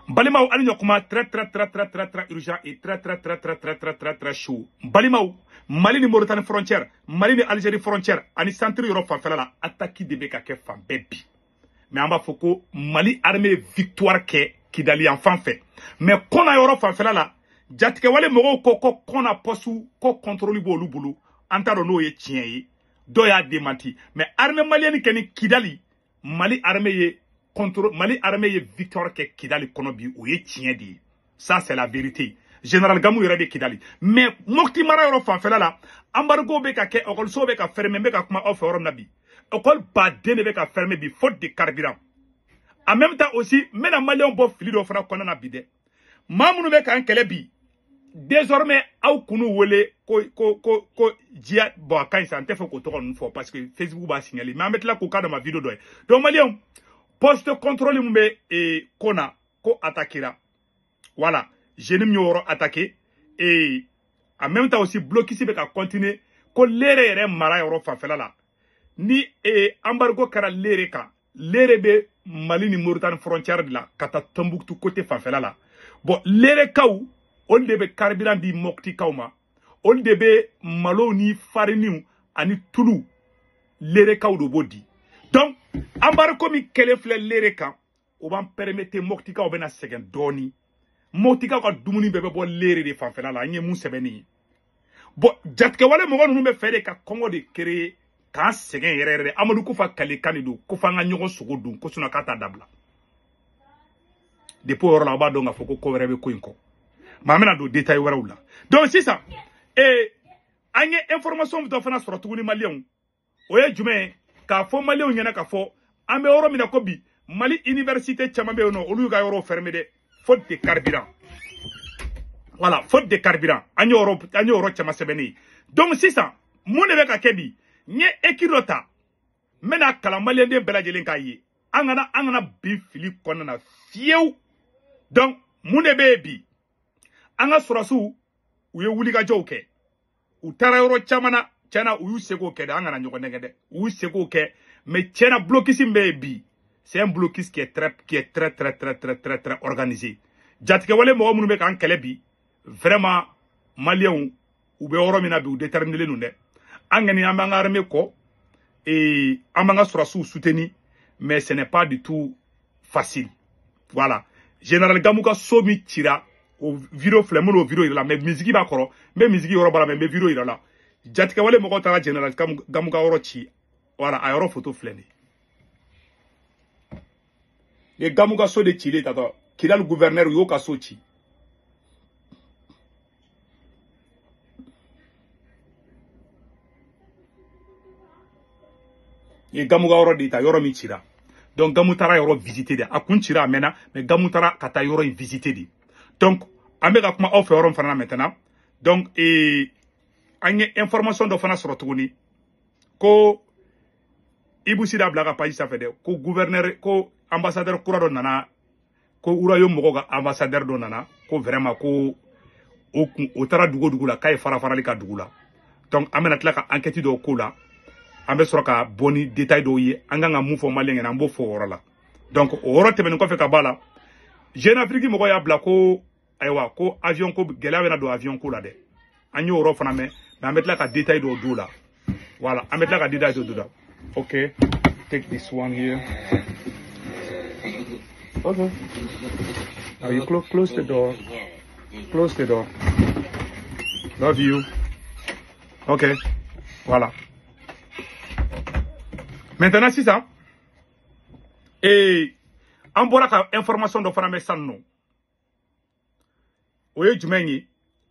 Balimaw ali ɲɔkuma très très très très très très urgent et très très très très très très très très chaud. Balimaw, Mali ni Mauritanie frontière, Mali ni Algérie frontière, ani centre yɔrɔ fanfɛla la, attaque de bɛ ka kɛ fan bɛɛ bi. Mais an b'a fɔ ko Mali armée victoire kɛ Kidali yan fan fɛ. Mais Kɔna yɔrɔ fanfɛla la, jatigɛwale mɔgɔw ko Kɔna poste ko contrôle b'olu bolo. An t'a dɔn n'o ye tiɲɛ ye. Dɔw y'a démenti. Mais armée malienne kɛ ni Kidali, Mali armée ye contre Mali armée ye victoire kɛ Kidali kɔnɔ bi, o ye tiɲɛ de ye. Ça c'est la vérité. Général Gamou yɛrɛ bɛ Kidali. Mais Mopti mara yɔrɔ fanfɛla la, embargo bɛ ka kɛ, école bɛ ka fermer, n bɛ ka kuma aw fɛ yɔrɔ min na bi. École baden de bɛ ka fermer bi, faute de carburant. En même temps aussi, n bɛna maliyɛnw bɔ fili dɔ fana kɔnɔna na bi dɛ. Maa minnu bɛ k'an kɛlɛ bi, désormais aw k'u wele ko ko ko ko jiya, bon a ka ɲi sa, n tɛ fɛ k'o tɔgɔ ninnu fɔ parce que Facebook b'a signaler, mais an bɛ tila k'o k'a dama vidéo dɔ ye. Donc maliyɛnw, poste contrôle min bɛ Kona ko attaquera. Voilà, JNIM y'o yɔrɔ attaqué et en même temps aussi blocus bɛ ka continuer ko Léré yɛrɛ mara yɔrɔ fanfɛla la. Ni embargo kɛra Léré kan, Léré bɛ Mali ni Mauritanie frontière de la ka taa Tombouctou côté fanfɛla la. Bon, Léré kaw olu de bɛ carburant di Moptikaw ma, olu de bɛ malo ni fariniw ani tulu, Léré kaw de b'o di. Donc embargo min kɛlen filɛ Léré kan, o b'an permettre Moptikaw bɛna sɛgɛn dɔɔni. Moptikaw ka dumuni bɛɛ bɛ bɔ Léré de fanfɛla la, an ye mun sɛbɛn nin ye. Bon, jatigɛwale mɔgɔ ninnu bɛ fɛ de ka kɔngɔ de créer k'an sɛgɛn yɛrɛ yɛrɛ. Amadu Kufa kalekan de don ko f'an ka ɲɔgɔn sogo dun, ko sinon k'a t'a dabila. Depuis o yɔrɔ la, aw b'a dɔn k'a fɔ ko ko wɛrɛ bɛ ko in kɔ. Mais an bɛna don détail wɛrɛw la. Donc sisan, an ye information dɔ fana sɔrɔ tuguni maliyɛnw. O ye jumɛn ye? K'a fɔ maliyɛnw ɲɛna k'a fɔ an bɛ yɔrɔ min na ko bi, Mali université caman bɛ yen nɔ, olu y'u ka yɔrɔw fermer dɛ, faute de carburant. Voilà, faute de carburant. An y'o yɔrɔ caman sɛbɛnnen ye. Donc sisan, mun de bɛ ka kɛ bi? N ye écrit dɔ ta, n bɛna kalan maliyɛnden bɛɛ lajɛlen k'a ye. An kana bin fili kɔnɔna na fiyewu. Donc mun de bɛ yen bi? An ka sɔrɔsiw, u ye wulikajɔw kɛ. U taara yɔrɔ caman na, tiɲɛna u y'u seko kɛ dɛ, an kana ɲɔgɔn nɛgɛ dɛ. U y'u seko kɛ, mais tiɲɛna blocus min bɛ yen bi, c'est un blocus qui est très très très très très très très organisé. Jatigɛwale mɔgɔ minnu bɛ k'an kɛlɛ bi, vraiment maliyɛnw u bɛ yɔrɔ min na bi, u déterminé don dɛ. An kɔni an b'an ka armée kɔ, et an b'an ka sɔrɔsiw soutenir, mais ce n'est pas du tout facile. Voilà. Général Gamou ka so min cira, o vidéo filɛ, n bɛn'o vidéo yira la, mais musique b'a kɔrɔ, n bɛ musique yɔrɔ b'a la, mais n bɛ vidéo yira la. Jatigɛwale mɔgɔw taara Général Gamou ka yɔrɔ ci. Voilà, a yɔrɔ photo filɛ nin ye. Gamou ka so de cilen tatɔ, Kidali gouverneur y'o ka so ci. Ye Gamou ka yɔrɔ de ta, yɔrɔ min cira. Donc Gamou taara yɔrɔ visiter de, a kun cira a mɛnna, mais Gamou taara ka taa yɔrɔ in visiter de. Donc an bɛ ka kuma aw fɛ yɔrɔ min fana na maintenant. Donc an ye information dɔ fana sɔrɔ tuguni ko Ibou Sida bila ka page sanfɛ dɛ, ko gouverneur, ko ambassadeur kura dɔ nana, ko Royaume mɔgɔw ka ambassadeur dɔ nana, ko vraiment ko o kun o taara dugu o dugu la k'a ye fara farali ka dugu la. Donc an bɛna tila ka enquête dɔw k'o la, an bɛ sɔrɔ ka bɔ ni détail dɔw ye, an kan ka mun fɔ maliyɛn ɲɛna, an b'o fɔ o yɔrɔ la. Donc o yɔrɔ tɛmɛnen kɔfɛ ka bɔ a la, Jeune Afrique mɔgɔw y'a bila ko ayiwa ko avion ko gɛlɛya bɛna don avion ko la dɛ. An y'o yɔrɔ fana mɛn, mais an bɛ tila ka détail dɔw d'o la. Voilà, an bɛ tila ka détail dɔw d'o la. Ok, take this one here. Okay. Now you close the door. Close the door. Love you. Ok. Voilà. Maintenant, sisan, et an bɔra ka information dɔ fana mɛn sisan nɔ. O ye jumɛn ye?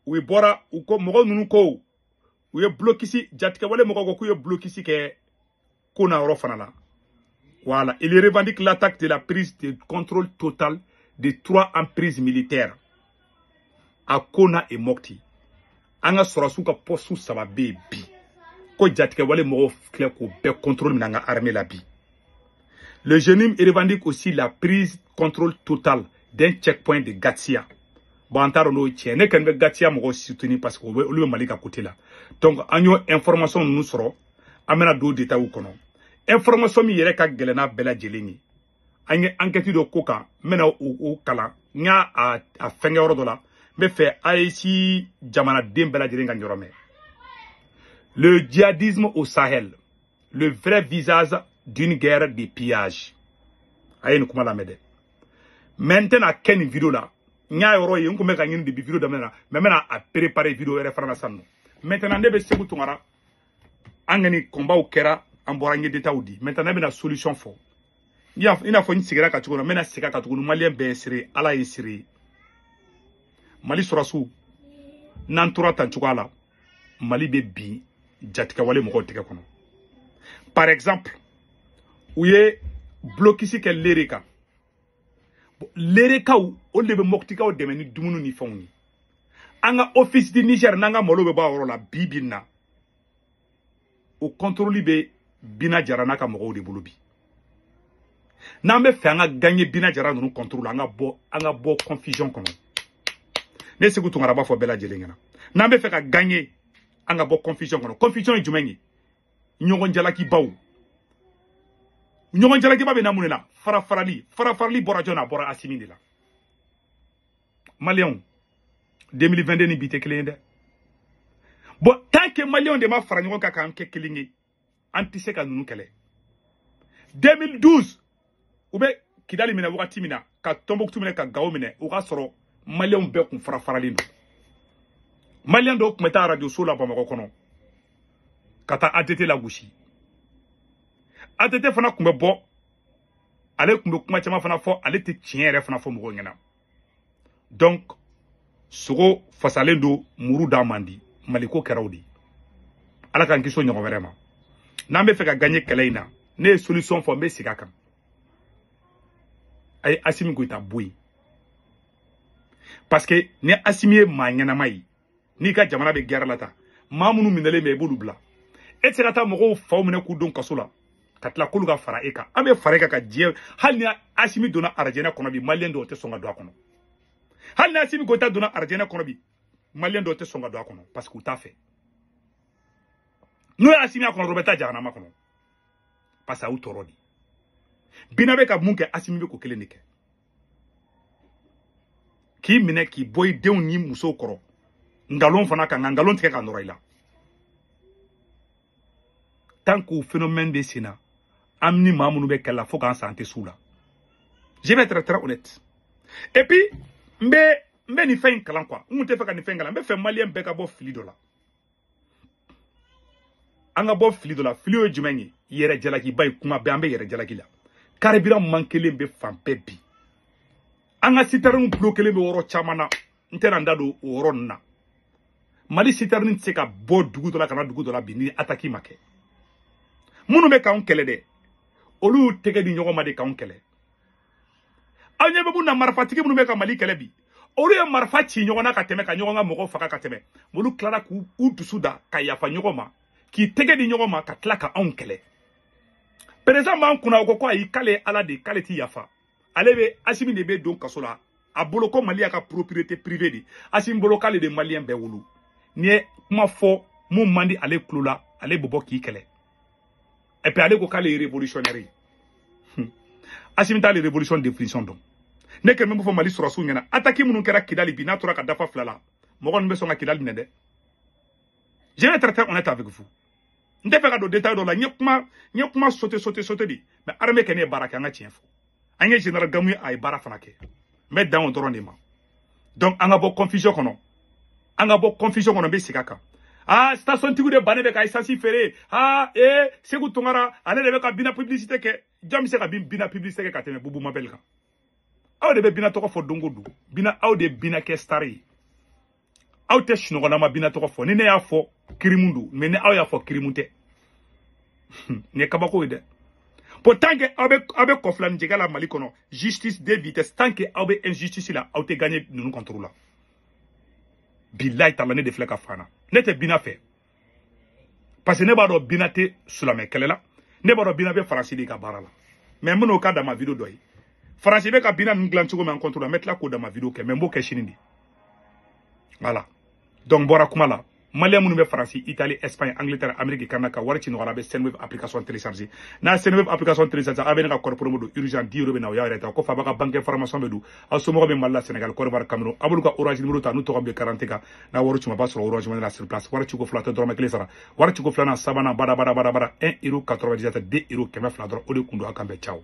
U bɔra u ko mɔgɔ ninnu ko u ye blocus, jatigɛwale mɔgɔw ko k'u ye blocus kɛ Kona yɔrɔ fana la. Voilà, il revendique l'attaque de la prise de contrôle total de 3 emprises militaires à Kona et Mopti. An ka sɔrɔsiw ka poste 3 bɛ yen bi. Ko jatigɛwale mɔgɔw filɛ k'o bɛɛ contrôle minɛ an ka armée la bi. Le JNIM revendique aussi la prise contrôle totale d'un checkpoint de Gatia. Bon, an t'a dɔn n'o ye tiɲɛ. Ne kɔni bɛ Gatia mɔgɔw soutenir parce que olu bɛ Mali ka côté la. Donc an y'o information ninnu sɔrɔ, an bɛna don détail kɔnɔ. Information min yɛrɛ ka gɛlɛn n'a bɛɛ lajɛlen ye. An ye enquête dɔ ko kan, n bɛna o kalan, n y'a a fɛnkɛ yɔrɔ dɔ la, n bɛ fɛ AES jamanaden bɛɛ lajɛlen ka ɲɔrɔ mɛn. Le djihadisme au Sahel, le vrai visage d'une guerre de pillage. A ye nin kuma lamɛn dɛ. Mais n tɛna kɛ nin vidéo la. N y'a yɔrɔ ye, n kun bɛ ka ɲini depuis vidéo daminɛ na, mais n bɛna a préparer vidéo wɛrɛ fana na sisan nɔ. Maintenant ne bɛ Segu Tunkara, an ka nin combatw kɛra, an bɔra, n ye détails di. Maintenant ne bɛna solution fɔ. I n'a fɔ n sigira ka cogo min na, n bɛna segin a kan tuguni. Maliyɛn bɛɛ ye seere, Ala ye seere ye. Mali sɔrɔsiw, n'an tora tan cogoya la, Mali bɛ bin jatigɛwale mɔgɔw tɛgɛ kɔnɔ. Par exemple, u ye blocus kɛ Lere kan. Lerekaw, olu de bɛ Mɔptikaw dɛmɛ ni dumuni ni fɛnw ye. An ka office du Niger, n'an ka malo bɛ bɔ a yɔrɔ la bi bi in na, o contrôle bɛ Bina Jara n'a ka mɔgɔw de bolo bi. N'an bɛ fɛ an ka gagner Bina Jara ninnu contrôle, an ka bɔ confusion kɔnɔ. Ne Segu Tunkara b'a fɔ bɛɛ lajɛlen ɲɛna, n'an bɛ fɛ ka gagner, an ka bɔ confusion kɔnɔ. Confusion ye jumɛn ye? Ɲɔgɔn jalakibaw. Ɲɔgɔn jalakiba bɛ na mun de la? Fara farali. Fara farali bɔra jɔn na? A bɔra Asimi de la. Maliyɛnw, 2022 ni bi tɛ kelen ye dɛ. Bon, tant que maliyɛnw de ma fara ɲɔgɔn kan k'an kɛ kelen ye, an tɛ se ka ninnu kɛlɛ. 2012, u bɛ Kidali minɛ wagati min na, ka Tɔnbɔkutu minɛ, ka Gawo minɛ, o ka sɔrɔ maliyɛnw bɛɛ kun fara faralen don. Maliyɛn dɔw tun bɛ taa arajo so la Bamakɔ kɔnɔ ka taa ATT lagosi. ATT fana tun bɛ bɔ, ale tun bɛ kuma caman fana fɔ, ale tɛ tiɲɛ yɛrɛ fana fɔ mɔgɔw ɲɛna. Donc sogo fasalen don, muru da man di. Maliko kɛra o de. Ala k'an kisi o ɲɔgɔn wɛrɛ ma. N'an bɛ fɛ ka gagner kɛlɛ in na, ne ye solution fɔ, n bɛ segin a kan. A ye Asimi Goyita bɔ yen, parce que ni Asimi ye maa ɲɛnama ye, n'i ka jamana bɛ guerre la tan, maa minnu minɛlen bɛ, i b'olu bila. E tɛ se ka taa mɔgɔw faw minɛ k'u don kaso la, ka tila k'olu ka fara e kan. An bɛ fara e kan ka diɲɛ. Hali ni Asimi donna arijɛnɛ kɔnɔ bi, maliyɛn dɔw tɛ sɔn ka don a kɔnɔ. Hali ni Asimi Goyita donna arijɛnɛ kɔnɔ bi, maliyɛn dɔw tɛ sɔn ka don a kɔnɔ, parce que u t'a fɛ. N'o ye Asimi a kɔnɔ dɔrɔn, u bɛ taa jahanama kɔnɔ, parce que a y'u tɔɔrɔ de. Bina bɛ ka mun kɛ? Asimi bɛ ko kelen de kɛ, k'i minɛ k'i bɔ i denw ni musow kɔrɔ, nkalon fana kan ka nkalon tigɛ ka nɔrɔ i la. Tant qu'o phénomène bɛ sen na, an ni maa minnu bɛ kɛlɛ la fo k'an san, an tɛ s'u la. Je vais être très honnête. Et puis n bɛ nin fɛn in kalan quoi. N kun tɛ fɛ ka nin fɛn in kalan. N bɛ fɛ maliyɛn bɛɛ ka bɔ fili dɔ la. An ka bɔ fili dɔ la. Fili ye jumɛn ye? Yɛrɛ jalakiba ye. Kuma bɛɛ an bɛ yɛrɛ jalaki la. Carburant manquelen bɛ fan bɛɛ bi. An ka citerne kelen bɛ yɔrɔ caman na, n tɛna n da don o yɔrɔ ninnu na. Mali citerne tɛ se ka bɔ dugu dɔ la ka na dugu dɔ la bi ni attaque ma kɛ. Minnu bɛ k'anw kɛlɛ dɛ, olu y'u tɛgɛ di ɲɔgɔn ma de k'anw kɛlɛ. Aw ɲɛ bɛ mun na? Marifatigi minnu bɛ ka Mali kɛlɛ bi, olu ye marifa ci ɲɔgɔn na ka tɛmɛ, ka ɲɔgɔn ka mɔgɔw faga ka tɛmɛ. Olu tilara k'u dusu da ka yafa ɲɔgɔn ma, k'i tɛgɛ di ɲɔgɔn ma, ka tila ka anw kɛlɛ. Président b'an kunna, o ko ko ayi, k'ale ye Ala de, k'ale ti yafa. Ale bɛ Asimi de bɛ don kaso la. A bolo ko Mali y'a ka propriété privée de. Asimi bolo k'ale de maliyɛn bɛɛ wolo. N'i ye kuma fɔ mun man di ale tulo la, ale bɛ bɔ k'i kɛlɛ. Et puis ale ko k'ale ye révolutionnaire ye. Asimi t'ale révolution définition dɔn. Ne kɛlen bɛ fɔ Mali sɔrɔsiw ɲɛna, attaque minnu kɛra Kidali bi, n'a tora ka dafa 2 la, mɔgɔ ninnu bɛ sɔn ka Kidali minɛ dɛ. Je vais être très honnête avec vous. N tɛ fɛ ka don détail dɔ la. N ye kuma sauter sauter sauter de, mais armée kɛ ne ye baara kɛ, an ka tiɲɛ fɔ. An ye général Gamu ye, a ye baara fana kɛ. N bɛ dan o dɔrɔn de ma. Donc an ka bɔ confusion kɔnɔ, an ka bɔ confusion kɔnɔ. N bɛ segin a kan. Ah, station tigiw de bannen bɛ ka essence feere. Ah, ee, Segu Tunkara, ale de bɛ ka Bina publicité kɛ. Jɔn bɛ se ka Bina publicité kɛ ka tɛmɛ Bubu Mabɛli kan? Aw de bɛ Bina tɔgɔ fɔ don o don. Bina, aw de ye Bina kɛ star ye. Aw tɛ sunɔgɔlama Bina tɔgɔ fɔ. Ni ne y'a fɔ, kirimu don, mais ni aw y'a fɔ, kirimu tɛ. Nin ye kabako ye dɛ. Bon, tant que aw bɛ kɔfilani jɛgɛ la Mali kɔnɔ, justice deux vitesses, tant que aw bɛ injustice la, aw tɛ gagner ninnu contre la. Bilayi tala, ne de filɛ ka fan na. Ne tɛ Bina fɛ, parce que ne b'a dɔn Bina tɛ silamɛ kɛlɛ la. Ne b'a dɔn Bina bɛ Faransi de ka baara la. Mais n bɛn'o ka dama vidéo dɔ ye. Faransi bɛ ka Bina ninnu dilan cogo min an contre la, n bɛ tila k'o dama vidéo kɛ, mais n b'o kɛ sini de. Voilà, donc n bɔra kuma la. Malien minnu bɛ Faransi, Italie, Espagne, Angleterre, Amérique, Canada ka wari ci nɔgɔya la, a bɛ Sendwave application télécharger. N'a Sendwave application télécharger, a bɛ ne ka code promo don urgent 10 euros bɛ na, o y'a yɛrɛ ta. Ko fa b'a ka banque information bɛ don, aw somɔgɔw bɛ Mali la, Sénégal, Côte d'Ivoire, Cameroun, a b'olu ka Orange numéro ta n'u tɔgɔ bɛ carte kan. N'a wari ci ma, a b'a sɔrɔ Orange Money la sur place. Wari ciko fila tɛ dɔrɔmɛ kelen sara. Wari ciko filanan, sabanan, bada bada bada bada, 1 euro 97, 2 euro 200 dɔrɔn, o de kun don. A kan bɛn, ciao.